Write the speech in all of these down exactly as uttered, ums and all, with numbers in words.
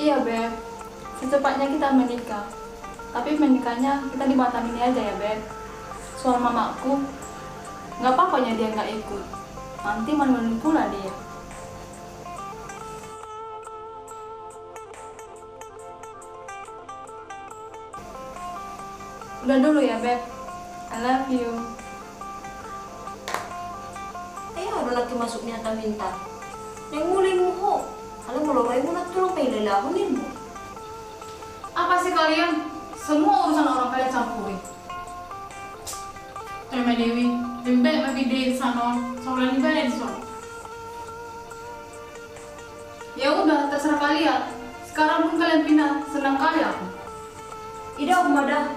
Iya, Beb. Secepatnya kita menikah. Tapi menikahnya kita di Batam ini aja ya, Beb. Soal mamaku, nggak apa-apa ya dia nggak ikut. Nanti malu-maluin pula dia. Udah dulu ya, Beb. I love you. Ai aha do nangkin maksud ni hata minta? Naeng muli ma ho. Alai molo ro i muna tulung paila-ilahon i ma. Apa sih kalian? Semua urusan orang kalian campuri. Oi Ama Dewi, lebih baik ma bidai di sana, sahulan ni bana di sana. Ya udah, terserah kalian. Sekarang pun kalian pindah, senang kali aku. Ida, Uma da.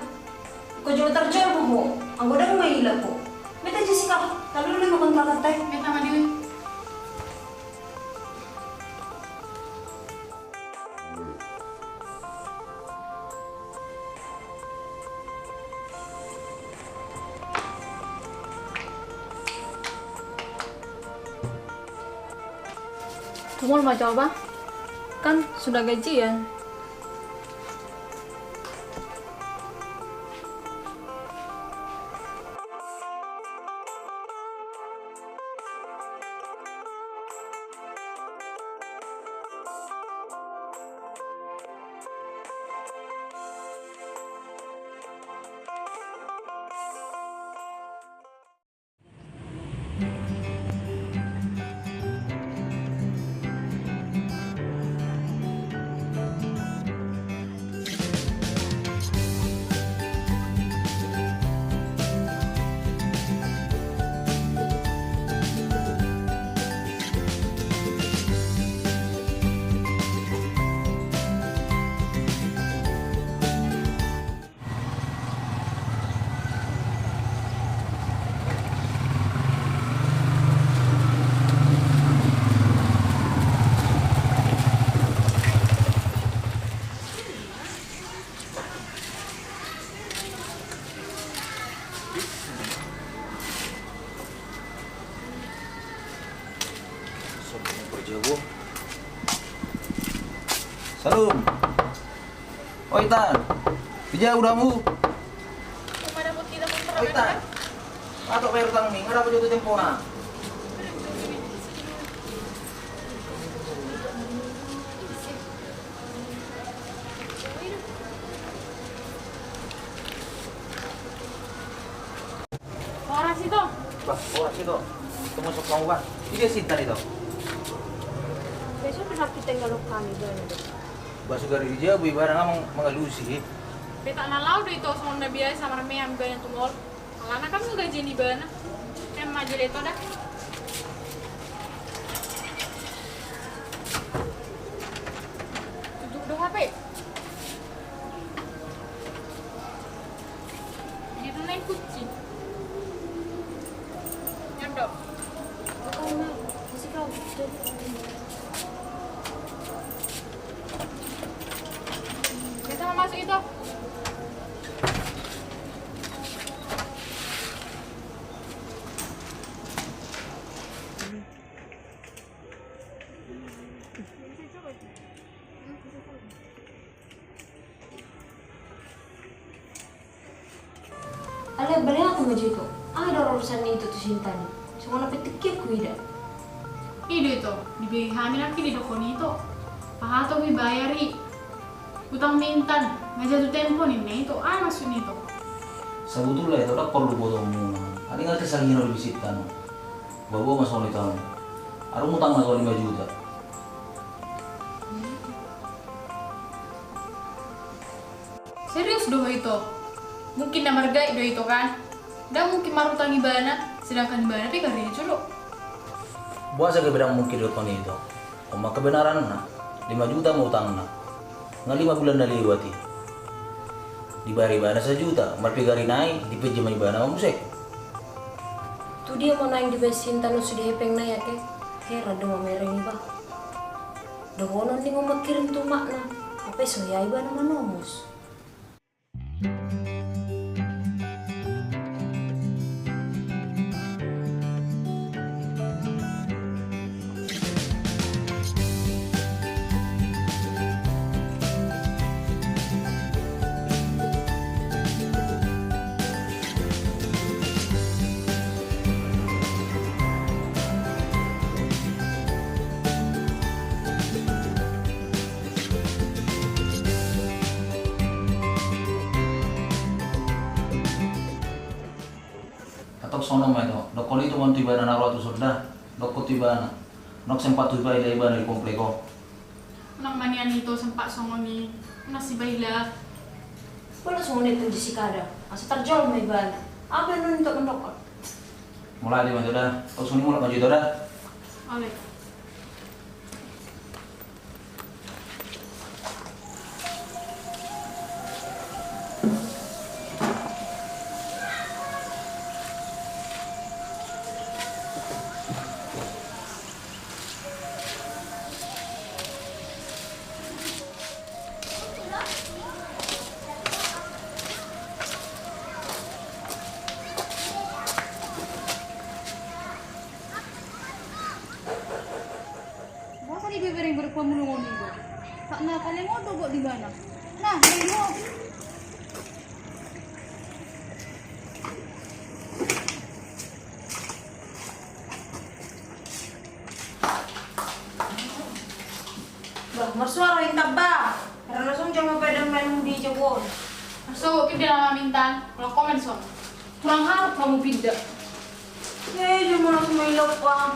Ingkon jolo tarjolo ma ho, anggo dang maila ho. Meta Jessica, talu dulu ma kontrakan ta i. Meta Ama Dewi. Tunggu ma coba, kan sudah gajian. Salum. Oi, Tan. Ija udamu. Oi, Tan. Atok bayar utang ni, nunga dapot jolo tempona. Horas ito. Bah, horas ito. Ito masuk kamu, bah. Ija si Intan ito? Besok tu sakit tenggal kami, bah. Bah, sudah di jabu, ibarat ngamang mangalusi. Petak na laho do ito, songon na biasa marmeam ibana tu mall. Alana kan gaji ni ibana. Em, maja do ito da. Tutup do H P. Dia tu naik kucing. Nyodok. Kita mau masuk itu. Alai bale hata ma jo ito. Aha do urusan ni ito tu si Intan i? Songon na pe tingki huida. I do ito, dibege hami nangkin didok ho ni ito. Pahatop i bayar i. Utang ni Intan, nga jatuh tempo ninna ito. Aha maksud ni ito? Sabutulna ito, ndang porlu botoonmuna. Adong ate sahina do di si Intan. Boha ma songon i taon. Adong utangna songon lima juta. Serius do ho ito? Mungkin na margait do ito kan? Ndang mungkin marutang ibana, sedangkan ibana pe gari jolo. Boasa gabe ndang mungkin dohonon i ito? On ma kebenaranna, lima juta ma utangna. Nga lima bulan na lewat i. Dibayar ibana sajuta, marpegari nai, dipeji ma ibana ma muse. Tu dia ma naeng dibaen si Intan on sude hepengna i ate? Heran do mamereng iba. Dohonon ninna mangkirim tu umakna, hape so hea ibana manomus. Songon on ma ito, dokkon ito ma on tu ibana na ro tu son da, dokkon tu ibana. Unang sempat tu iba ila ibana di komplek on. Unang ma nian ito sempat songon i, unang sibaila. Pola songon i tu Jessica da, asa tarjalo ma ibana. Aha pe annon ito mandokkon? Mulak di ma ito da, tong songon i mulak ma jo ito da. Ole. Boasa dibebereng berkuah mulung on iba? Saat na paling on dohot di mana? Nah, limo. Bah, marsuara intan bah. Karena songon jolma badan main di jago on. Marsogot pinda nama intan, kalau komen son. Kurang harap kamu pinda. Eh, jolma na so maila pa.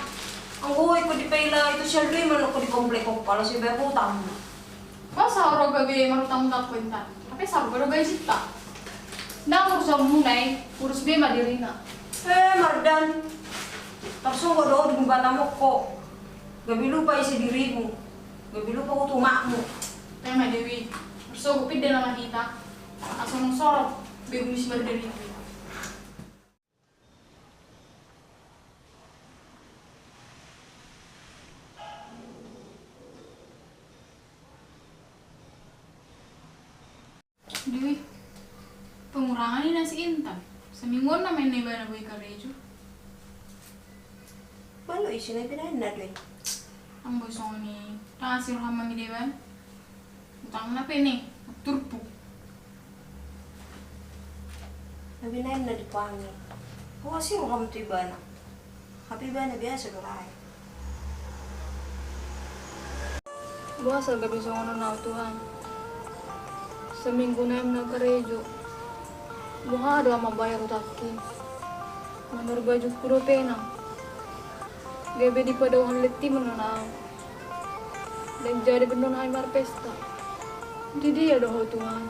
Anggo iko dipaila ito sial do i manuk di komplek on pala so ibayar hutang. Boasa ro gabe marhutang-hutang ho intan? Hape sarupa do gajinta. Ndang urusanmuna i, urus be ma dirina. Eh, Mardan. Tarsogot do ho di Debata mongko. Gabe lupa ise dirimu. Gabe lupa ho tu umakmu. Ema Dewi, marsogot pinda nama hita. Asa unang sorop be gumi si Mardan i. Dui, pengurangan i na si Intan. Saminggu on nama inna ibana boi karejo. Malo isi na binaen na dui. Ang boi songon i, tangasi roham mangida ibana. Utangna pe ni, turpuk. Na binaen na dipangi. Ho asi roham tu ibana. Hape ibana biasa do rae. Boasa gabe songon on au Tuhan. Saminggu nai au na karejo. Boha do au mambayar utangki. Manor bajungku dope nang. Gabe dipadaohon lettimon do na au. Ndang jadi be annon hami marpesta. Di dia do ho Tuhan?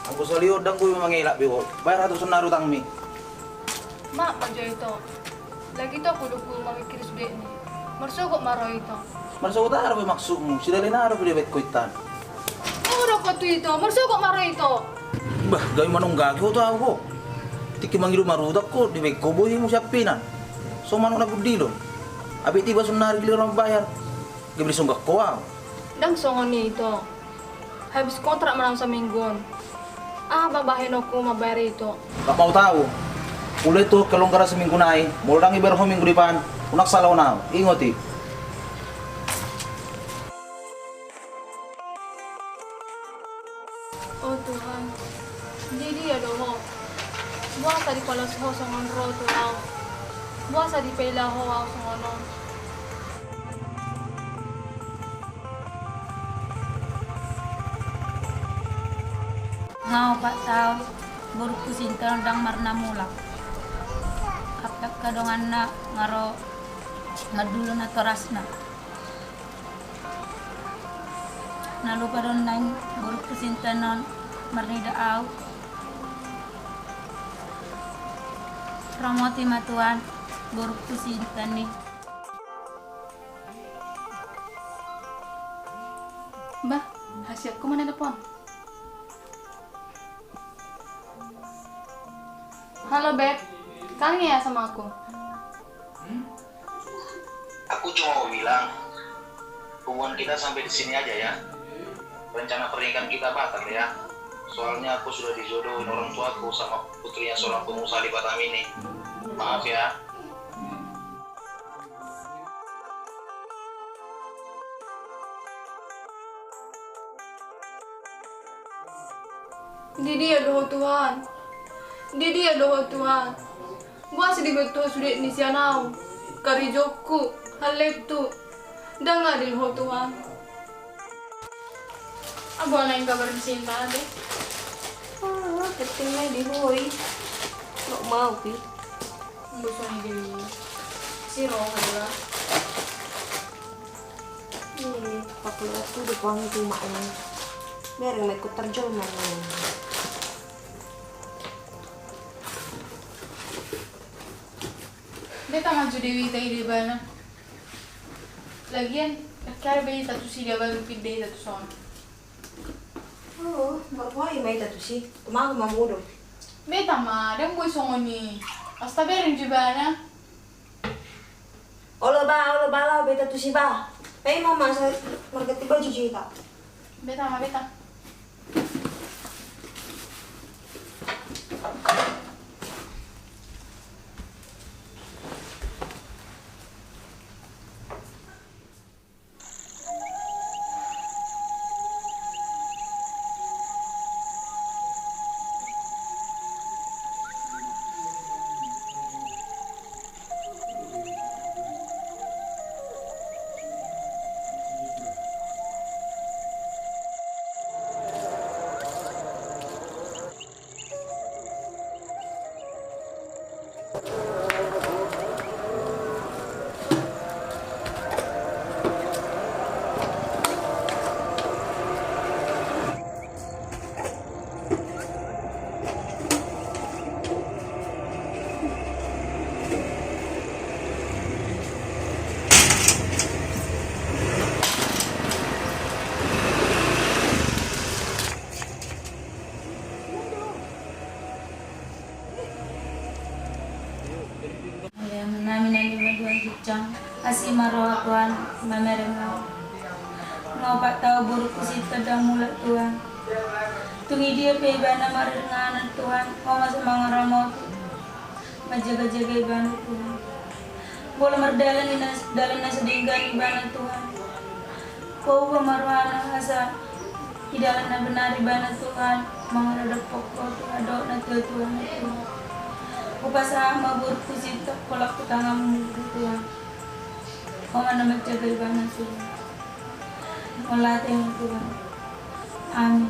Anggo sali on ndang boi mangelak be ho. Bayar hatuson na utangmi. Maaf ma jo ito. Lagi ito hudok mamikiri sudetni. Marsogot ma ro ito. Marsogot aha dope maksudmu? Sidalina aha dope dibaen ho intan? Hudok ho tu ito, marsogot ma ro ito. Bah, gabe manonggaki ho tu au ho. Tingki mangido marutang ho, dibaen ho bohi muse ampina. So manuk na gundilon. Abit iba sonari giliran mambayar. Gabe disonggak ho au. Ndang songon i ito. Habis kontrak ma nang saminggu on. Aha ma bahenonku mambayar ito? Ndang mau tahu. Ule tu kelonggaran saminggu nai, molo ndang ibayar ho minggu depan, unang salahon au. Ingot i. O Tuhan, di dia do ho? Boasa dipalsu ho songon ro tu au? Boasa dipaila ho au songon on? Nga opat taon borungku si Intan on ndang marnamulak. Angka donganna nga ro mandulo natorasna. Na lupa do naeng borungku si Intan on marnida au. Ramoti ma Tuhan borungku si Intan i. Bah, hasianku ma na telepon. Halo Beb, kangen ya sama aku? Aku cuma mau bilang, hubungan kita sampai di sini aja ya. Rencana pernikahan kita batal ya. Soalnya aku sudah dijodohin orang tuaku sama putrinya seorang pengusaha di Batam ini. Maaf ya. Di dia do Ho Tuhan? Di dia do Ho Tuhan? Boasa dibuat Ho sude ni sian ahu, karejoku, halletu? Ndang adil Ho Tuhan. Abo na i kabar ni Sinta ate. Ah, penting na i di Ho i. Nggak mau pi. Bosan i di si Roha lah. Ih, pakeluar tu di puang itu mak ini. Bereng mekut terjol mak ini. Beta maju Dewi tai di bana. Lagian, kare beta tu si dia baru pindah itu tu son. Oh, marhua i ma ita tu si. Tumago ma mudok. Beta ma, dang boi songon i. Asta bereng jo ibana. Olo ba, olo ba, lao beta tu si ba. Pe ma masa marganti baju jo ita. Beta ma, beta. Nami nami baduan ginjang, asi ma roha Tuhan, mamereng ahu. Nga opat taon borungku Sinta ndang mulak Tuhan. Tung i dia pe ibana maringanan Tuhan, Ho ma sai mangaramoti. Manjaga-jaga ibana Tuhan. Molo mardalan i na dalan na so denggan ibana Tuhan. Paubah ma rohana asa di dalan na benar ibana Tuhan, mangaradop Ho tu hadok na tua Tuhan, Tuhan. Hupasahat ma borungku Sinta holan tu tanganmu Tuhan. Ho ma na manjaga ibana Tuhan. Mauliate ma Tuhan. Amin.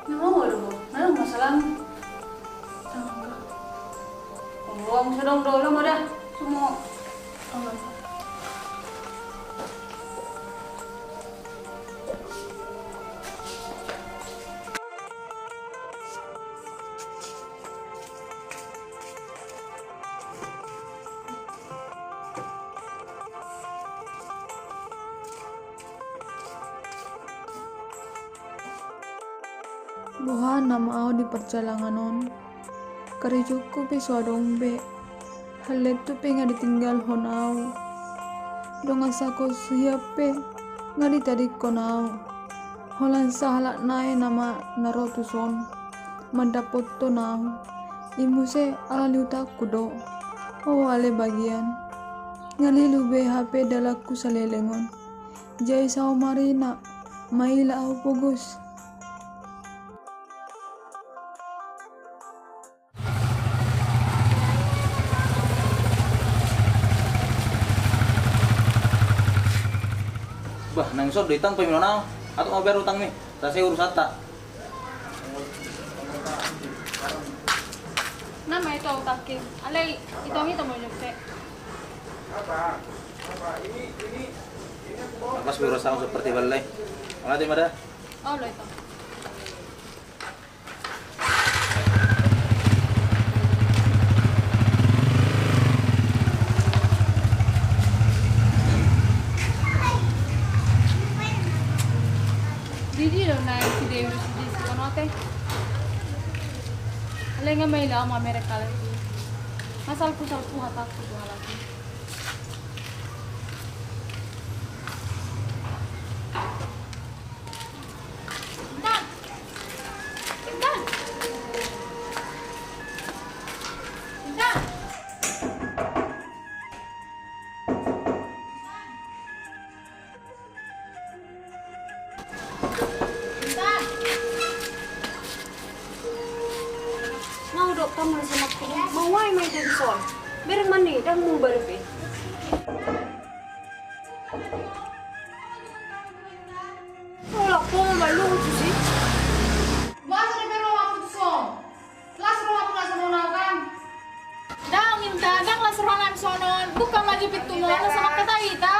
Nang olo do, nang masalah. Olo, sedang dolo mada. Semua. Boha nama ahu di parjalangan on? Karejongku pe so adong be. Halletu pe nga ditinggalhon ahu. Dongan sakola pe nga ditadingkon ahu. Holan sahalak nai nama na ro tuson mandapothon ahu. I muse ala ni utangku do. O ale bagian. Nga lilu be hape dalanku saleleng on. Jai saomari na maila ahu pogos. Bah, nang son do itang pe minon ahu. Atok ma baru utangmi. Selesai urusanta. Nama itu utangki? Alai itu itu mau jokte. Pas urus sama seperti balai. Mana tim ada? Oh, lo itu. Au mamereng halak i. Nga salpu-salpu hatangku tu halak i. Intan! Intan! Intan! Intan! Nga hudok hamu na sian nangkin, mauai ma hita dison. Bereng ma ni, ndang muba dope. Olo, ho ma baen luhut tusi. Boasa dope ro hamu tuson? Las rohamuna songon au kan? Ndang, Intan, ndang las rohanami songon on. Buka ma jo pintumon, asa mangkatai hita.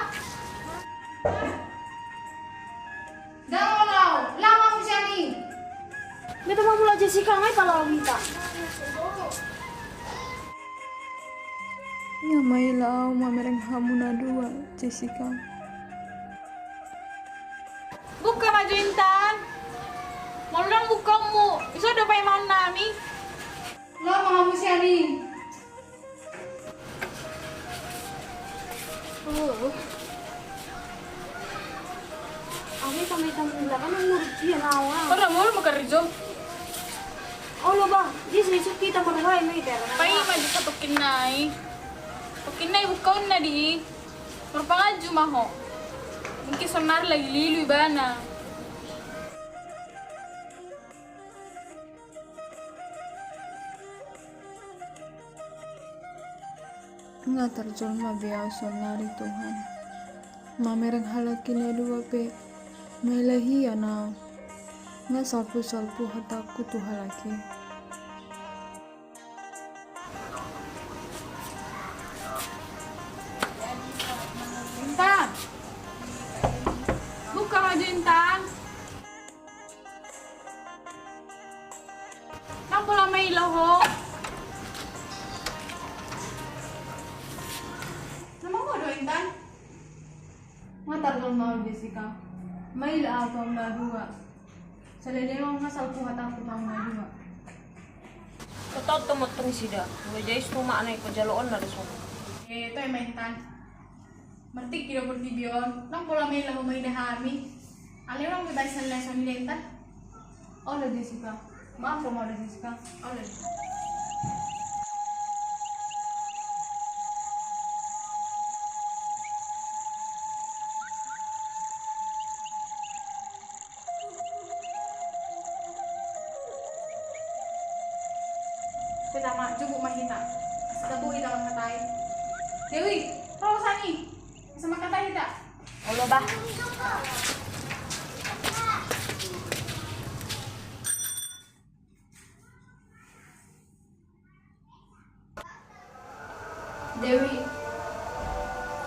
Ndang olo au, laho hamu sian i. Mete ma mula Jessica, nga i pala au hita. Nga maila au mamereng hamu na dua, Jessica. Buka ma jo, Intan. Molo ndang bukaonmu, ison do paimaonnami. Laho ma hamu sian i. Oh. Au ma hita, ma hita mula kan, nang nurut dia nawa. Ora molo ma karejo. Olo bah, dia sai sukki hita marhai ma hita. Paima jo satongkin nai. Tongkin nai bukaonna di i. Marpanganju ma ho. Mungkin sonari lagi lilu ibana. Nga tarjolma be au sonari Tuhan. Mamereng halak i na dua pe, maila hian au. Nga salpu-salpu hatangku tu halak i. Intan. Buka ma jo, Intan. Ndang pola maila ho. Na mangodo, Intan? Nga tarjolma au, Jessica. Maila au tu hamu na dua. Salelengon nga salpu hatangku tu hamu na dua. Totop tu motong sida. Dua jais tu makna i pajaloonna do songon. Eh, toe ma, Intan. Martingki do portibi on, ndang pola maila ho maida hami. Alai unang be baen salelengon songon i da, Intan. Olo, Jessica. Maaf ma olo, Jessica. Olo. Pe tama, jupuk ma hita. Asa tabo hita mangkatai. Dewi, ro sian i. Asa mangkatai hita. Olo, bah. Dewi,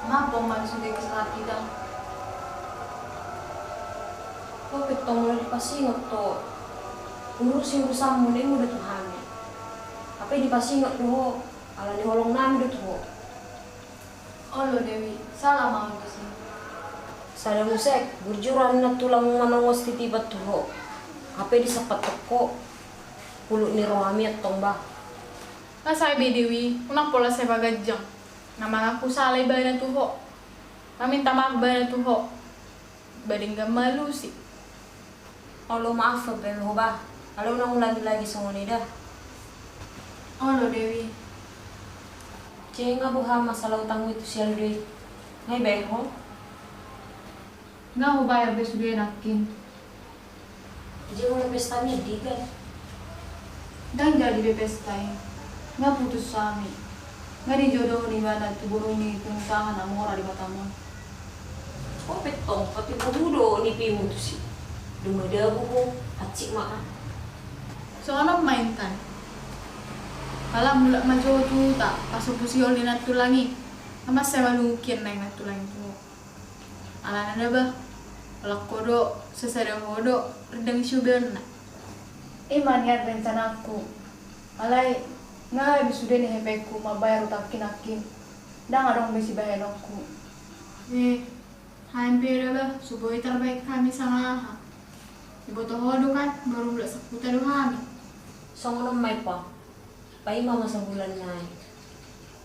maaf ma di sude kesalahan hita. Ho pe tong molo dipasingot ho urusi urusanmu, na i muda tu hami. Hape dipasingot do ho, ala ni holong nami do tu ho. Olo Dewi, sala ma au disi. Sada muse, burju roha ni nantulang manongos titipan tu ho. Hape disampathon ho pulut ni rohami antong, bah. Nga sae be Dewi, unang pola sae paganjang. Na mangaku sala ibana tu ho, maminta maaf ibana tu ho, ba denggan ma alusi. Olo, maaf be ho, bah. Alai unang ulangi lagi songon i da. Olo Dewi. Jei nga boha masalah utangmi tu si Aldo i? Nga ibayar ho? Nga hubayar be sude nangkin. Jei molo pestami andigan? Ndang jadi be pesta i. Nga putus hami. Nga dijodohon ibana tu boru ni pengusaha na mora di Batam on. Ho pe tong, pati boru do nipimu tusi. Dung madabu ho, hansit ma. Songon on ma intan. Pala mulak ma jo tu huta, pasombu sihol ni nantulang i. Nga mansai malukian nai nantulang i tu ho. Alana da bah, holan ho do, sasada ho do rindang ni siubeonna. I ma nian rencanangku. Alai nga be sude ni hepengku mambayar utangki nangkin. Ndang adong be sibahenonku. Eh, hami pe da bah, so boi tarbahen hami sanga aha. Diboto ho do kan, boru mulak sahuta do hami. Songon on ma i pa. Paima ma sabulan nai.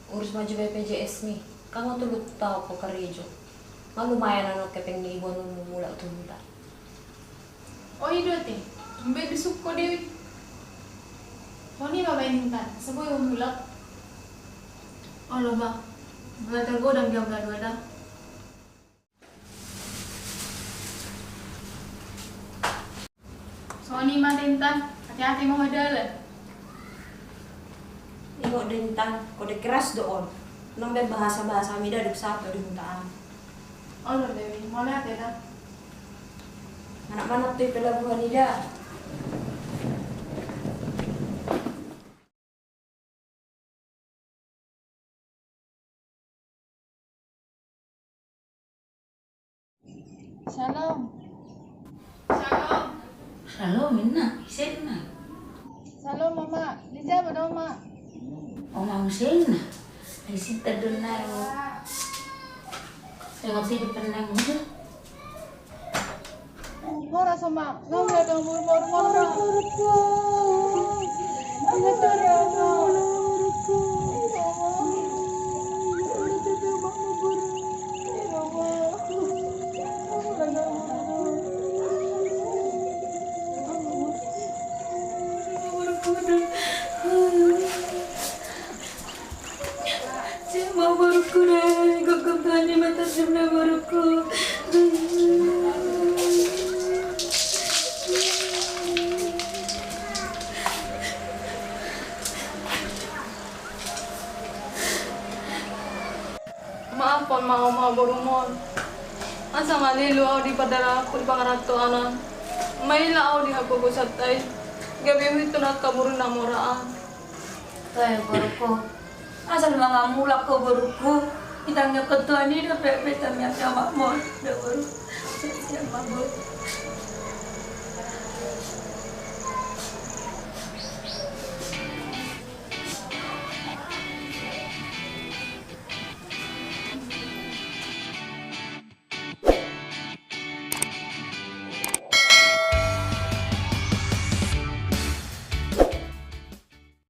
Urus ma jo B P J S mi. Kan nga tolu taon ho karejo. Nga lumayan annon hepeng ni iboanonmu mulak tu huta. O i do ate, umbahen dusuk ho Dewi. Songon i ma baen Intan, asa boi ho mulak. Olo ba, molo targodang jam na dua da. Songon i ma ate Intan, hati-hati ma ho di dalan. Ingot da Intan, kode keras do on. Unang baen bahasa-bahasa mida dung sahat ho di huta an. Olo Dewi, mauliate da. Manat-manat tu i pelabuhan i da. Shalom. Shalom. Shalom, Inna. Ise, Inna? Shalom, Ama. Di jaba do, Ama? Oma muse, Inna. Ise tadun nai. Tengok sini penang. Horas, Oma. Nga mula dong buru-buru. Sian ma borungku na, gogo Tuhan i ma tarjum na borungku. Maafhon ma au ma borumon. Asa nga lelu au di pardalanan, di pangarantoan an. Maila au di hagogosan i. Gabe huihuthon angka boru na mora an. Bae borungku. Asal ma nga mulak ho borungku. Ditangiangkon Tuhan i do pe, pe tangiang ni omakmu da boru. Siap ma boru.